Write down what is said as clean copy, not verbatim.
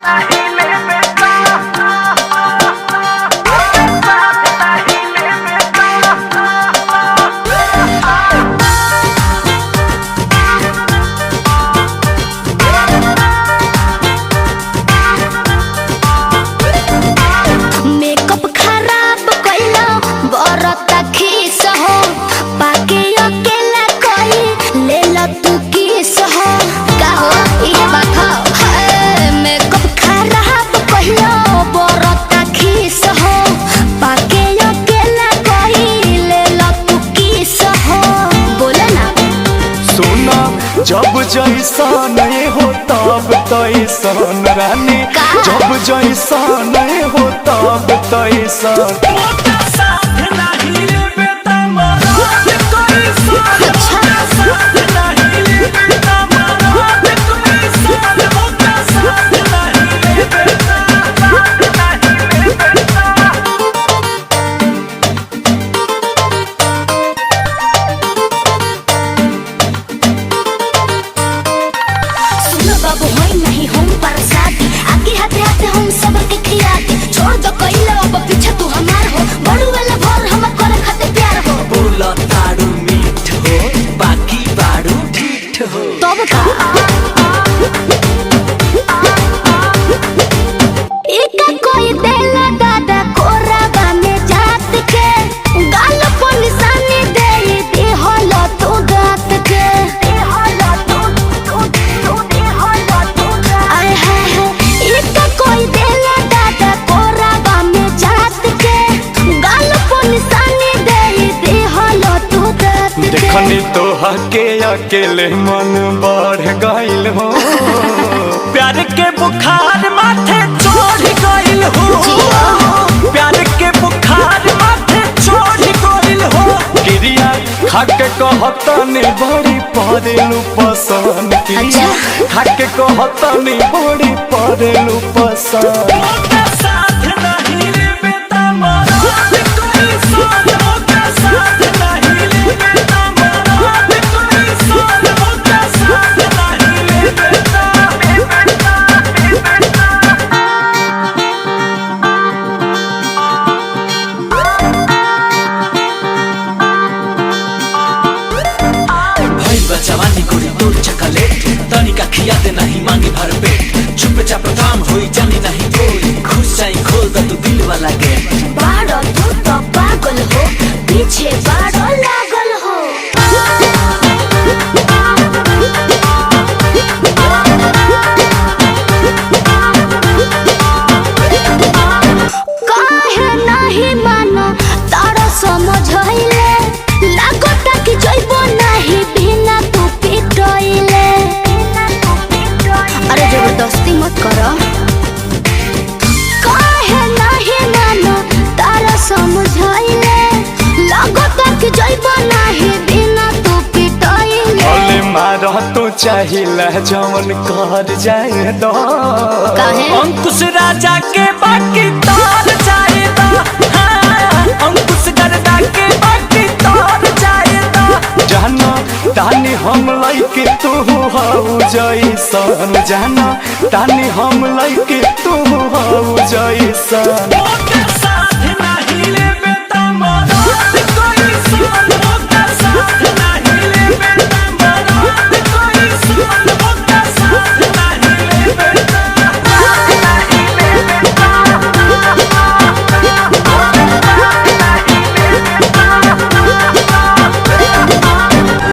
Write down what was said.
Makeup खराब कइलो बरता खीस हो, पाके अकेला कोई ले लो तू किस हो। का हो ये बात हो? हे, मेकअप खराब कइलो बरता खीस हो, पाके अकेला कोई ले लो तू किस हो। बोले ना। सुना जब जैसा नहीं हो तब तैसन रानी, का? जब जैसा नहीं हो तब तैसन। सुनो बाबू होई नहीं हम पर शादी, आगे हाथे हाथे हम सबके खियाती। छोड़ दो कइलो अब पीछा तू हमार हो, बड़ू वाला भोर हम करे खाते प्यार हो। बोला तारू मीठ हो बाकी बारू ठीक हो। तब का एक कोई देला दादा कोराबा में जात के, गाल पर निशानी दे दे होलो तू दात के। आय हाय हाय, एक कोई देला दादा कोराबा में जात के, गाल पर निशानी दे दे होलो तू दात के। देखनी तोहा के अकेले मन बढ़ गइल हो, प्यार के बुखार माथे चढ़ गइल हो, प्यार के बुखार माथे चढ़ गइल हो। क्रिया खाके कहतनी बड़ी परेलू पसंद, क्रिया खाके कहतनी बड़ी परेलू पसंद। साथ नहीं लेबे त मरद कोई साथ, ओका साथ नहीं लेबे त मरद कोई साथ, ओका साथ नहीं लेबे त। भइल बा जवानी गोरी तोर चॉकलेट, तनिका खिया दे नहीं मांगी भर पेट। चुपचाप काम होई जानी नहीं कोई, घुस जाई खोल द तू दिल वाला गेट। बाड़ो तू तो पागल हो, पीछे बाड़ो लागल हो। काहे नाही मानो तारो समझइले, लागता कि जइबो नाही बिना तू पिटइले। अरे जबरदस्ती मत करो। काहे नाही मानो तारा समझाइले, लागता कि जइबो नाही बिना तू पिटइले। भले मारह तू चाहिला जवन कर जाए दो, काहे? अंकुश राजा के बाकी तार जाएदा, हाँ, अंकुश गर्दा के बाकी तार जाएदा। जाना तानी हम लइके तू हऊ जैसन, जाना तानी हम लइके तू हऊ जैसन।